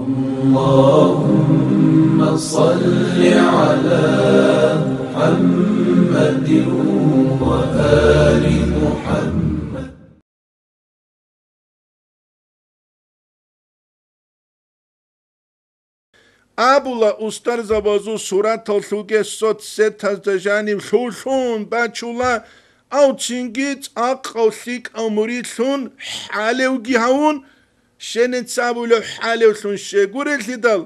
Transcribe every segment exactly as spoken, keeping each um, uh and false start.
اللهم صل على محمد وآل محمد. Абула устарзабазул сураталъулги соцсетазда жаниб лъугьун бачула, ав цинги цӀакъав лъикӀав муридлъун хӀалевги гьавун, щенец абулев хӀалевлъун щегурелъидал,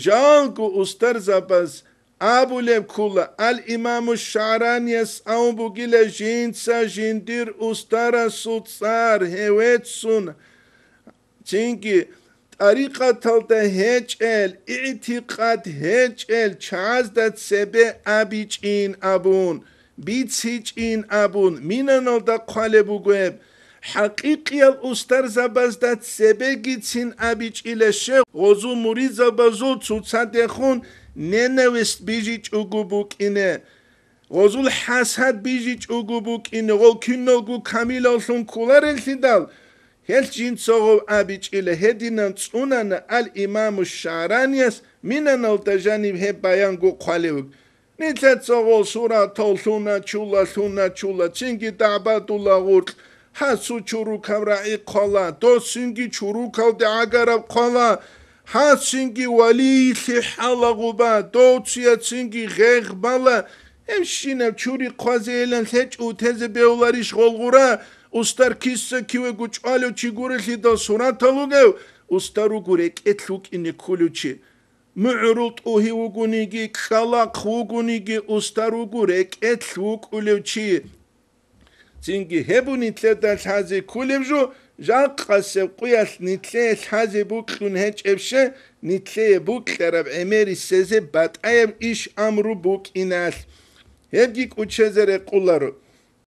жалго устарзабаз абулеб ккула, ал-Имаму ШагӀранияс абун бугила жинца жиндир устарасул цӀар гьевеццун, цинги тӀарикъаталда гьечӀел, игӀтикъад гьечӀел чагӀазда цебе абичӀин абун, бицичӀин абун, минаналда хъвалеб буго гьеб. ХӀакъикъиял устарзабазда цебегицин абичӀила щай, гъозул муридзабазул цоцадехун ненависть бижичӀого букӀине, гъозул хӀасад бижичӀого букӀине, гъол киналго камилавлъун кколареллъидал, гьелъ жинцаго абичӀила. Гьединан цӀунана ал-Имаму ШагӀранияс, минаналда жаниб гьеб баянго хъвалев вуго. Нилъеца гъол суратал лъуначула, лъуначула, цинги дагӀбадула гъуркь, гьасу чурукаб рагӀи хъвала, досинги чурукалде гӀагараб хъвала, гьасинги валийлъи хӀалагъуба, доцияцинги гъегъ бала, гьебщинаб чури хъвазейилан лъечӀо тезе бегьуларищ гъолгъура, устар киса кивего чӀвалев чи гурелъидал суратал вугев, устар вуго рекӀелъ вукӀине кколев чи. МугӀрул тӀугьи вугониги, кьалахъ вугониги, устар вуго рекӀелъ вукӀулев чи. Цинги гьеб нилъеда лъазе кколеб жо, жакъасеб къуялъ нилъее лъазе букьун гьечӀебщи, нилъее букьараб гӀемерисезе батӀаяб иш амру букӀиналъ. Гьебги кӀучезе рекъоларо.